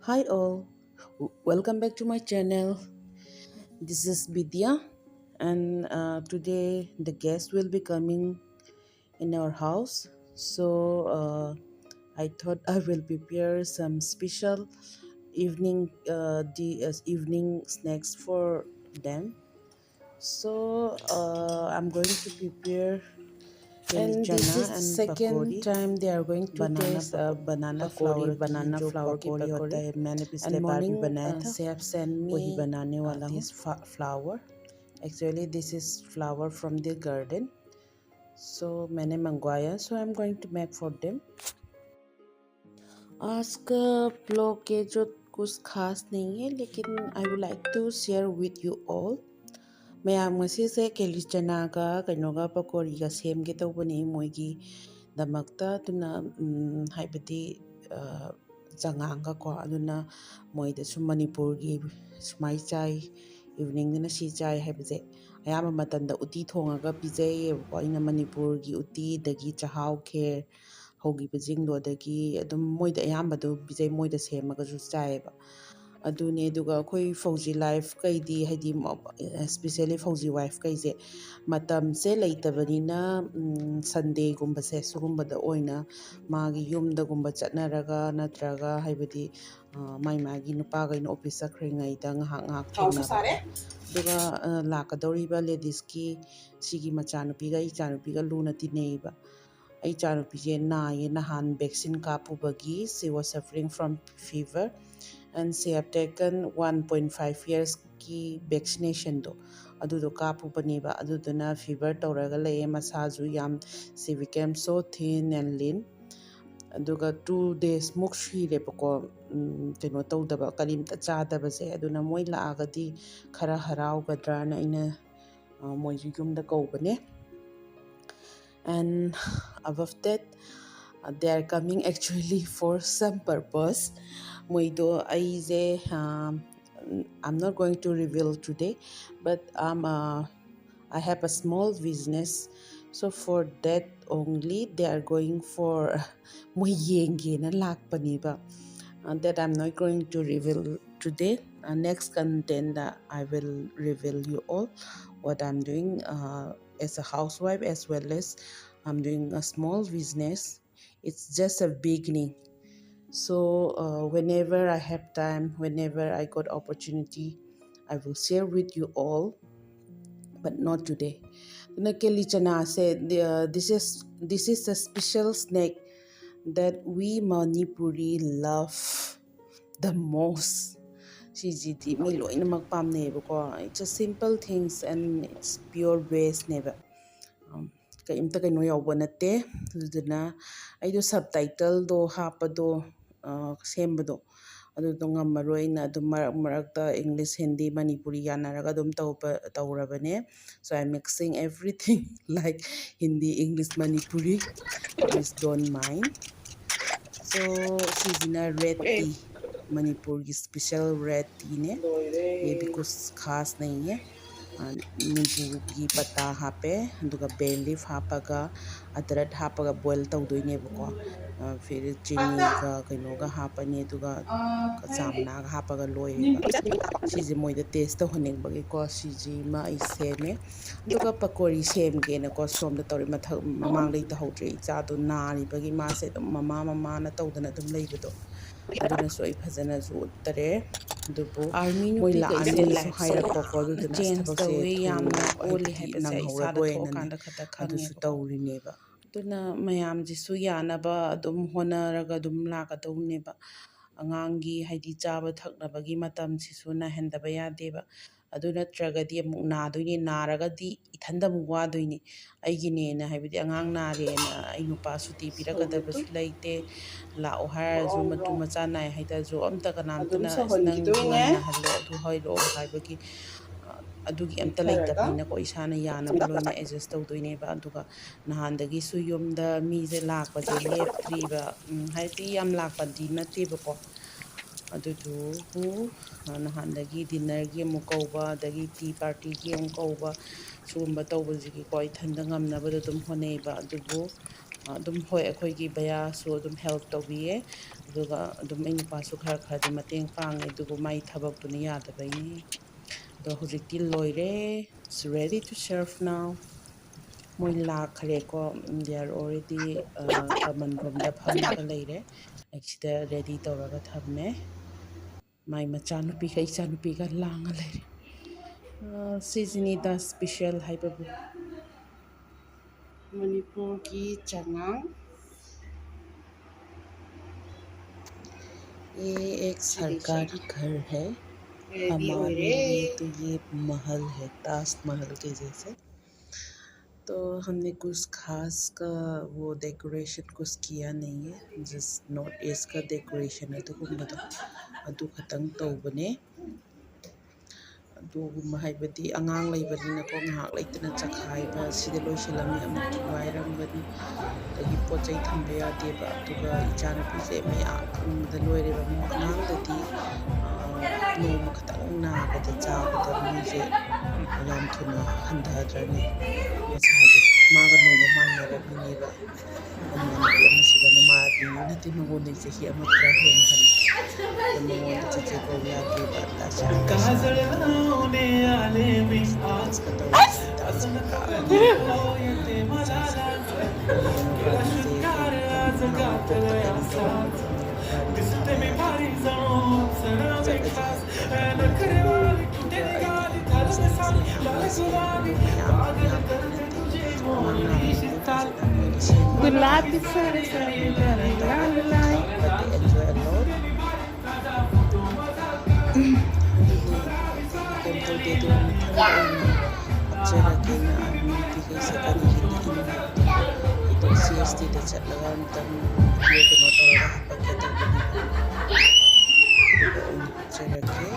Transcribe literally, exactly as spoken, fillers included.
Hi all, W- welcome back to my channel. This is Bidya, and uh, today the guest will be coming in our house. So uh, I thought I will prepare some special evening uh, the uh, evening snacks for them. So uh, I'm going to prepare and this is second time they are going to taste uh, banana flour, banana flour ki pakori. And morning uh, Seb sent me uh, this flour. Actually, this is flour from the garden. So मैंने मंगवाया, so I'm going to make for them. आज का blog के जो कुछ खास नहीं है, लेकिन I would like to share with you all. ꯃꯌꯥꯝ ꯉꯁꯤꯁꯦ ꯀꯦꯂꯤ ꯆꯅꯥꯒ ꯀꯩꯅꯣꯒ ꯄꯀꯣꯔꯤꯒ ꯁꯦꯝꯒꯦ ꯇꯧꯕꯅꯤ ꯃꯣꯏꯒꯤꯗꯃꯛꯇ꯫ ꯑꯗꯨꯅ ꯎꯝ, ꯍꯥꯏꯕꯗꯤ ꯑ, ꯆꯉꯥꯡꯒꯀꯣ꯫ ꯑꯗꯨꯅ ꯃꯣꯏꯗꯁꯨ ꯃꯅꯤꯄꯨꯔꯒꯤ ꯁꯨꯃꯥꯏ ꯆꯥꯏ, ꯏꯚꯤꯅꯤꯡꯗꯅ ꯁꯤ ꯆꯥꯏ ꯍꯥꯏꯕꯁꯦ ꯑꯌꯥꯝꯕ ꯃꯇꯝꯗ ꯎꯇꯤ ꯊꯣꯡꯉꯒ ꯄꯤꯖꯩꯌꯦꯕꯀꯣ꯫ ꯑꯩꯅ ꯃꯅꯤꯄꯨꯔꯒꯤ ꯎꯇꯤ, ꯑꯗꯒꯤ ꯆꯍꯥꯎ ꯈꯦꯔ ꯍꯧꯈꯤꯕꯁꯤꯡꯗꯣ, ꯑꯗꯒꯤ ꯑꯗꯨꯝ ꯃꯣꯏꯗ ꯑꯌꯥꯝꯕꯗꯣ ꯄꯤꯖꯩ, ꯃꯣꯏꯗ ꯁꯦꯝꯃꯒꯁꯨ ꯆꯥꯏꯌꯦꯕ꯫ ꯑꯗꯨꯅꯦ꯫ ꯑꯗꯨꯒ ꯑꯩꯈꯣꯏ ꯐꯧꯖꯤ ꯂꯥꯏꯐ ꯀꯩꯗꯤ, ꯍꯥꯏꯗꯤ ꯏꯁꯄꯤꯁꯦꯜꯂꯤ ꯐꯧꯖꯤ ꯋꯥꯏꯐ ꯀꯩꯁꯦ ꯃꯇꯝꯁꯦ ꯂꯩꯇꯕꯅꯤꯅ ꯁꯟꯗꯦꯒꯨꯝꯕꯁꯦ ꯁꯤꯒꯨꯝꯕꯗ ꯑꯣꯏꯅ ꯃꯥꯒꯤ ꯌꯨꯝꯗꯒꯨꯝꯕ ꯆꯠꯅꯔꯒ, ꯅꯠꯇ꯭ꯔꯒ ꯍꯥꯏꯕꯗꯤ ꯑ, ꯃꯥꯏ ꯃꯥꯒꯤ ꯅꯨꯄꯥꯈꯩꯅ ꯑꯣꯐꯤꯁ ꯆꯠꯈ꯭ꯔꯤꯉꯩꯗ ꯉꯥꯏꯍꯥꯛ ꯉꯥꯏꯍꯥꯛ ꯊꯥꯎꯁꯨ ꯊꯦꯡꯅꯕ꯫ ꯁꯥꯔꯦ꯫ ꯑꯗꯨꯒ ꯑ, ꯂꯥꯛꯀꯗꯧꯔꯤꯕ ꯂꯦꯗꯤꯁꯀꯤ ꯁꯤꯒꯤ ꯃꯆꯥꯅꯨꯄꯤꯒ ꯑꯩ ꯏꯆꯥꯅꯨꯄꯤꯒ ꯂꯨꯅ ꯇꯤꯟꯅꯩꯕ꯫ ꯑꯩ ꯏꯆꯥꯅꯨꯄꯤꯁꯦ ꯅꯥꯏꯌꯦ, ꯅꯍꯥꯟ vaccine ꯀꯥꯞꯄꯨꯕꯒꯤ, she was suffering from fever and she have taken one point five yearsꯀꯤ ꯚꯦꯛꯁꯤꯅꯦꯁꯟꯗꯣ ꯑꯗꯨꯗꯣ ꯀꯥꯞꯄꯨꯕꯅꯦꯕ꯫ ꯑꯗꯨꯗꯨꯅ ꯐꯤꯚꯔ ꯇꯧꯔꯒ ꯂꯩꯌꯦ, ꯃꯁꯥꯁꯨ ꯌꯥꯝ, she became so thin and lean꯫ ꯑꯗꯨꯒ ꯇꯨ ꯗꯦꯖꯃꯨꯛ ꯁꯤꯔꯦꯕꯀꯣ, ꯎꯝ, ꯀꯩꯅꯣ ꯇꯧꯗꯕ, ꯀꯔꯤꯝꯇ ꯆꯥꯗꯕꯁꯦ꯫ ꯑꯗꯨꯅ ꯃꯣꯏ ꯂꯥꯛꯑꯒꯗꯤ ꯈꯔ ꯍꯔꯥꯎꯒꯗ꯭ꯔꯥꯅ ꯑꯩꯅ ꯑ, ꯃꯣꯏꯁꯨ ꯌꯨꯝꯗ ꯀꯧꯕꯅꯦ꯫ And above that, uh, they are coming actually for some purpose. ꯃꯣꯏꯗꯣ ꯑꯩꯁꯦ, um, I'm not going to reveal today, but um, uh, I have a small business. So for that only, they are going for, ꯃꯣꯏ ꯌꯦꯡꯒꯦꯅ ꯂꯥꯛꯄꯅꯦꯕ꯫ uh, that I'm not going to reveal today. Uh, next content, uh, I will reveal you all what I'm doing, uh, as a housewife, as well as I'm doing a small business. It's just a beginning. So, uh, whenever I have time, whenever I got opportunity, I will share with you all, but not today. ꯑꯗꯨꯅ ꯀꯦꯂꯤ ꯆꯅꯥꯁꯦ, uh, this is, this is a special snack that we Manipuri love the most. ꯁꯤꯁꯤꯗꯤ ꯃꯤ ꯂꯣꯏꯅꯃꯛ ꯄꯥꯝꯅꯩꯌꯦꯕꯀꯣ. It's a simple things and it's pure vegꯅꯦꯕ. Um, ꯀꯩꯝꯇ ꯀꯩꯅꯣ ꯌꯥꯎꯕ ꯅꯠꯇꯦ. ꯑꯗꯨꯗꯨꯅ ꯑꯩꯗꯣ subtitleꯗꯣ ꯍꯥꯞꯄꯗꯣ, ꯑ, ꯁꯦꯝꯕꯗꯣ, ꯑꯗꯨꯗꯣ ꯉꯝꯃꯔꯣꯏꯅ ꯑꯗꯨꯝ ꯃꯔꯛ ꯃꯔꯛꯇ English, Hindi, Manipuri ꯌꯥꯅꯔꯒ ꯑꯗꯨꯝ ꯇꯧꯕ, ꯇꯧꯔꯕꯅꯦ. So I'm mixing everything like Hindi, English, Manipuri. Please don't mind. So, ꯁꯤꯁꯤꯅ red tea, ꯃꯅꯤꯄꯨꯔꯒꯤ special red teaꯅꯦ꯫ ये भी कुछ खास नहीं है. ꯑ, ꯅꯤꯝꯕꯨꯒꯤ ꯄꯇꯥ ꯍꯥꯞꯄꯦ, ꯑꯗꯨꯒ bay leaf ꯍꯥꯞꯄꯒ, ꯑꯗꯔꯠ ꯍꯥꯞꯄꯒ boil ꯇꯧꯗꯣꯏꯅꯦꯕꯀꯣ꯫ ꯑ, ꯐꯤꯔ ꯆꯤꯅꯤꯒ ꯀꯩꯅꯣꯒ ꯍꯥꯞꯄꯅꯤ, ꯑꯗꯨꯒ ꯆꯥ ꯃꯅꯥꯒ ꯍꯥꯞꯄꯒ ꯂꯣꯏꯔꯦꯕ꯫ ꯁꯤꯁꯦ ꯃꯣꯏꯗ taste ꯇꯧꯍꯟꯅꯤꯡꯕꯒꯤꯀꯣ, ꯁꯤꯁꯤꯃ ꯑꯩ ꯁꯦꯝꯃꯦ꯫ ꯑꯗꯨꯒ ꯄꯀꯣꯔꯤ ꯁꯦꯝꯒꯦꯅꯀꯣ ꯁꯣꯝꯗ ꯇꯧꯔꯤ꯫ ꯃꯊꯛ ꯃꯃꯥꯡꯗꯩ ꯇꯧꯍꯧꯗ꯭ꯔꯦ, ꯏꯆꯥꯗꯣ ꯅꯥꯔꯤꯕꯒꯤ ꯃꯥꯁꯦ ꯑꯗꯨꯝ ꯃꯃꯥ ꯃꯃꯥꯅ ꯇꯧꯗꯅ ꯑꯗꯨꯝ ꯂꯩꯕꯗꯣ, ꯑꯗꯨꯅꯁꯨ ꯑꯩ ꯐꯖꯅꯁꯨ ꯎꯠꯇꯔꯦ꯫ ꯑꯗꯨꯕꯨ army ꯃꯣꯏ ꯅꯨꯄꯤꯒ ꯂꯥꯛꯑꯅꯤꯁꯨ ꯏꯆꯦ ꯍꯥꯏꯔꯛꯄꯀꯣ, ꯑꯗꯨꯗꯨꯅ change ꯊꯕꯛꯁꯦ ꯇꯧꯋꯦ, ꯊꯨꯅ ꯌꯥꯝꯅ ꯑꯣꯜꯂꯤ ꯑꯩꯒꯤꯗꯤ ꯍꯥꯏꯕꯁꯦ ꯑꯩ ꯏꯁꯥꯗ ꯅꯪꯍꯧꯔꯔꯣꯏꯅꯅꯦ ꯊꯣꯛꯑꯀꯥꯟꯗ ꯈꯛꯇ ꯑꯗꯨꯁꯨ ꯈꯪꯉꯦꯕꯀꯣ꯫ ꯇꯧꯔꯤꯅꯦꯕ꯫ ꯑꯗꯨꯅ ꯃꯌꯥꯝꯁꯤꯁꯨ ꯌꯥꯅꯕ ꯑꯗꯨꯝ ꯍꯣꯠꯅꯔꯒ ꯑꯗꯨꯝ ꯂꯥꯛꯀꯗꯧꯅꯦꯕ꯫ ꯑꯉꯥꯡꯒꯤ ꯍꯥꯏꯗꯤ ꯆꯥꯕ ꯊꯛꯅꯕꯒꯤ ꯃꯇꯝꯁꯤꯁꯨ ꯅꯥꯏꯍꯟꯗꯕ ꯌꯥꯗꯦꯕ꯫ ꯑꯗꯨ ꯅꯠꯇ꯭ꯔꯒꯗꯤ ꯑꯃꯨꯛ ꯅꯥꯗꯣꯏꯅꯤ, ꯅꯥꯔꯒꯗꯤ ꯏꯊꯟꯗ ꯑꯃꯨꯛ ꯋꯥꯗꯣꯏꯅꯤ꯫ ꯑꯩꯒꯤꯅꯦꯅ, ꯍꯥꯏꯕꯗꯤ ꯑꯉꯥꯡ ꯅꯥꯔꯦꯅ ꯑꯩ ꯅꯨꯄꯥ ꯁꯨꯇꯤ ꯄꯤꯔꯛꯀꯗꯕꯁꯨ ꯂꯩꯇꯦ, ꯂꯥꯛꯑꯣ ꯍꯥꯏꯔꯁꯨ ꯃꯇꯨ ꯃꯆꯥ ꯅꯥꯏ ꯍꯥꯏꯇꯥꯔꯁꯨ ꯑꯝꯇ ꯀꯅꯥꯝꯇꯅ "ꯑꯁ, ꯅꯪ ꯉꯟꯅ ꯍꯜꯂꯣ, ꯑꯗꯨ ꯍꯥꯏꯔꯛꯑꯣ" ꯍꯥꯏꯕꯒꯤ, ꯑ, ꯑꯗꯨꯒꯤ ꯑꯝꯇ ꯂꯩꯇꯕꯅꯤꯅꯀꯣ, ꯏꯁꯥꯅ ꯌꯥꯅꯕ ꯂꯣꯏꯅ adjust ꯇꯧꯗꯣꯏꯅꯦꯕ꯫ ꯑꯗꯨꯒ ꯅꯍꯥꯟꯗꯒꯤꯁꯨ ꯌꯨꯝꯗ ꯃꯤꯁꯦ ꯂꯥꯛꯄꯁꯦ ꯂꯦꯞꯇ꯭ꯔꯤꯕ, ꯎꯝ, ꯍꯥꯏꯗꯤ ꯌꯥꯝ ꯂꯥꯛꯄꯗꯤ ꯅꯠꯇꯦꯕꯀꯣ꯫ ꯑꯗꯨꯗꯨꯕꯨ, ꯑ, ꯅꯍꯥꯟꯗꯒꯤ dinnerꯒꯤ ꯑꯃꯨꯛ ꯀꯧꯕ, ꯑꯗꯒꯤ tea partyꯒꯤ ꯑꯃꯨꯛ ꯀꯧꯕ, ꯁꯤꯒꯨꯝꯕ ꯇꯧꯕꯁꯤꯒꯤꯀꯣ, ꯏꯊꯟꯗ ꯉꯝꯅꯕꯗꯣ ꯑꯗꯨꯝ ꯍꯣꯠꯅꯩꯕ꯫ ꯑꯗꯨꯕꯨ ꯑꯗꯨꯝ, ꯍꯣꯏ, ꯑꯩꯈꯣꯏꯒꯤ ꯚꯩꯌꯥꯁꯨ ꯑꯗꯨꯝ help ꯇꯧꯕꯤꯌꯦ꯫ ꯑꯗꯨꯒ ꯑꯗꯨꯝ ꯑꯩ ꯅꯨꯄꯥꯁꯨ ꯈꯔ ꯈꯔꯗꯤ ꯃꯇꯦꯡ ꯄꯥꯡꯉꯦ, ꯑꯗꯨꯕꯨ ꯃꯥꯏ ꯊꯕꯛꯇꯨꯅ ꯌꯥꯗꯕꯩꯅꯤ꯫ ꯑꯗꯣ ꯍꯧꯖꯤꯛꯇꯤ ꯂꯣꯏꯔꯦ꯫ It's ready to serve now. ꯃꯣꯏ ꯂꯥꯛꯈ꯭ꯔꯦꯀꯣ꯫ They are already, ꯑ, common roomꯗ ꯐꯝꯃꯒ ꯂꯩꯔꯦ꯫ ꯑꯩ ꯁꯤꯗ ready ꯇꯧꯔꯒ ꯊꯝꯃꯦ꯫ ꯃꯥꯏ ꯃꯆꯥꯅꯨꯄꯤꯒ ꯏꯆꯥꯅꯨꯄꯤꯒ ꯂꯥꯡꯉ ꯂꯩꯔꯦ꯫ ꯑ, ꯁꯤꯁꯤꯅꯤꯗ special ꯍꯥꯏꯕꯕꯨ꯫ ꯃꯅꯤꯄꯨꯔꯒꯤ ꯆꯉꯥꯡ꯫ ये एक सरकारी घर है। Ready हमारे ꯑꯣꯏꯔꯦ। लिए तो ये महल है, ताजमहल के जैसे। तो हमने कुछ खास का वो decoration कुछ किया नहीं है, just North East का decoration ꯑꯗꯨꯒꯨꯝꯕꯗꯣ ꯑꯗꯨ ꯈꯛꯇꯪ ꯇꯧꯕꯅꯦ꯫ ꯑꯗꯨꯒꯨꯝꯕ ꯍꯥꯏꯕꯗꯤ ꯑꯉꯥꯡ ꯂꯩꯕꯅꯤꯅꯀꯣ, ꯉꯥꯏꯍꯥꯛ ꯂꯩꯇꯅ ꯆꯈꯥꯏꯕ, ꯁꯤꯗ ꯂꯣꯏꯁꯤꯜꯂꯝꯃꯤ, ꯑꯃꯨꯛ ꯊꯨꯒꯥꯏꯔꯝꯒꯅꯤ꯫ ꯑꯗꯒꯤ ꯄꯣꯠ ꯆꯩ ꯊꯝꯕ ꯌꯥꯗꯦꯕ꯫ ꯑꯗꯨꯒ ꯏꯆꯥꯅꯨꯄꯤꯁꯦ ꯃꯌꯥꯝ ꯈꯪꯕꯗ ꯂꯣꯏꯔꯦꯕ꯫ ꯑꯉꯥꯡꯗꯗꯤ, ꯑ, ꯅꯣꯡꯃ ꯈꯛꯇꯪ ꯅꯥꯕꯗ ꯆꯥꯕꯗ ꯃꯣꯏꯁꯦ ꯌꯥꯝ ꯊꯨꯅ ꯍꯟꯊꯗ꯭ꯔꯅꯦ ꯃꯁꯥꯁꯦ꯫ ꯃꯥꯒ ꯅꯣꯡꯃ ꯃꯥꯟꯅꯔꯝꯃꯤꯅꯦꯕ꯫ ꯃꯃꯥꯟꯅꯕꯤ ꯑꯃꯁꯤꯒ ꯃꯃꯥꯟꯅꯕꯤ ꯅꯠꯇꯦ, ꯃꯉꯣꯟꯗꯒꯤ ꯆꯍꯤ ꯑꯃ ꯈꯔ ꯍꯦꯟꯅ ꯍꯜꯂꯤ꯫ ꯑꯗꯣ ꯃꯉꯣꯟꯗ ꯆꯦꯆꯦ ꯀꯧ ꯌꯥꯗꯦꯕ꯫ ꯇꯥꯁꯤꯒ ꯇꯧꯔꯒ ꯇꯥꯁꯤꯒ ꯇꯧꯔꯒ ꯆꯠꯂꯁꯦ꯫ ꯌꯥꯝ ꯌꯥꯝꯕꯗꯤ ꯅꯠꯇꯦ꯫ ꯃꯉꯥ ꯇꯔꯨꯛ ꯈꯛꯇꯅꯤ ꯁꯦꯝꯕ꯫ ꯒꯨꯂꯥꯞꯀꯤ ꯁꯥꯔꯤ ꯁꯥꯔꯤ ꯒꯥꯔꯤ ꯂꯥꯏ ꯂꯥꯏ꯫ But they enjoy a lot. ꯑꯗꯨꯗꯤ ꯀꯩꯝ ꯇꯧꯗꯦ꯫ ꯑꯗꯨꯒ ꯃꯊꯪꯗ ꯑꯣꯏꯅ ꯍꯥꯞꯆꯔꯛꯀꯦꯅ ꯅꯨꯄꯤꯈꯩꯁꯦ ꯀꯔꯤꯒꯤꯅ ꯏꯪꯕ꯫ ꯑꯗꯣ ꯁꯤ ꯑꯦꯁ ꯇꯤꯗ ꯆꯠꯂꯒ ꯑꯝꯇꯪ ꯚꯤꯗꯤꯑꯣ ꯀꯩꯅꯣ ꯇꯧꯔꯒ ꯍꯥꯞꯄꯛꯀꯦ ꯇꯧꯕꯅꯦꯕ꯫ ꯑꯗꯨꯒ ꯑꯣꯏꯅ ꯍꯥꯞꯆꯔꯛꯀꯦ꯫